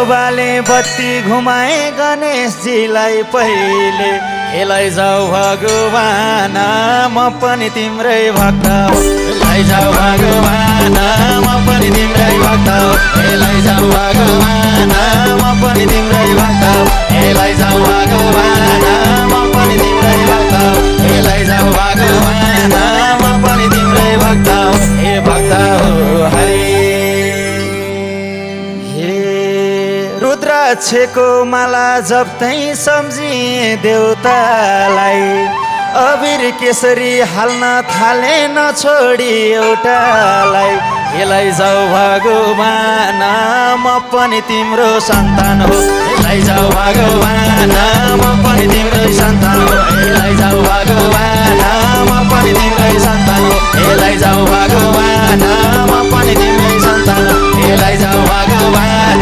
बाले बत्ती घुमाए गणेशजीलाई पहिले लैजाऊ भगवान म पनि तिम्रै भक्त हो लैजाऊ भगवान म पनि तिम्रै भक्त हो लैजाऊ भगवान म पनि तिम्रै भक्त हो लैजाऊ भगवान म पनि तिम्रै भक्त हो लैजाऊ भगवान म पनि तिम्रै भक्त हो हे भक्त हो हरि रुद्राक्षको माला जप्तै सम्झिए देउतालाई अबिर केसरी हाल्न थाले नछोडी एउटालाई लैजाऊ भगवान म पनि तिम्रो सन्तान हो लैजाऊ भगवान म पनि तिम्रै सन्तान हो लैजाऊ भगवान म पनि तिम्रै सन्तान हो लैजाऊ भगवान म पनि तिम्रै सन्तान हो लैजाऊ भगवान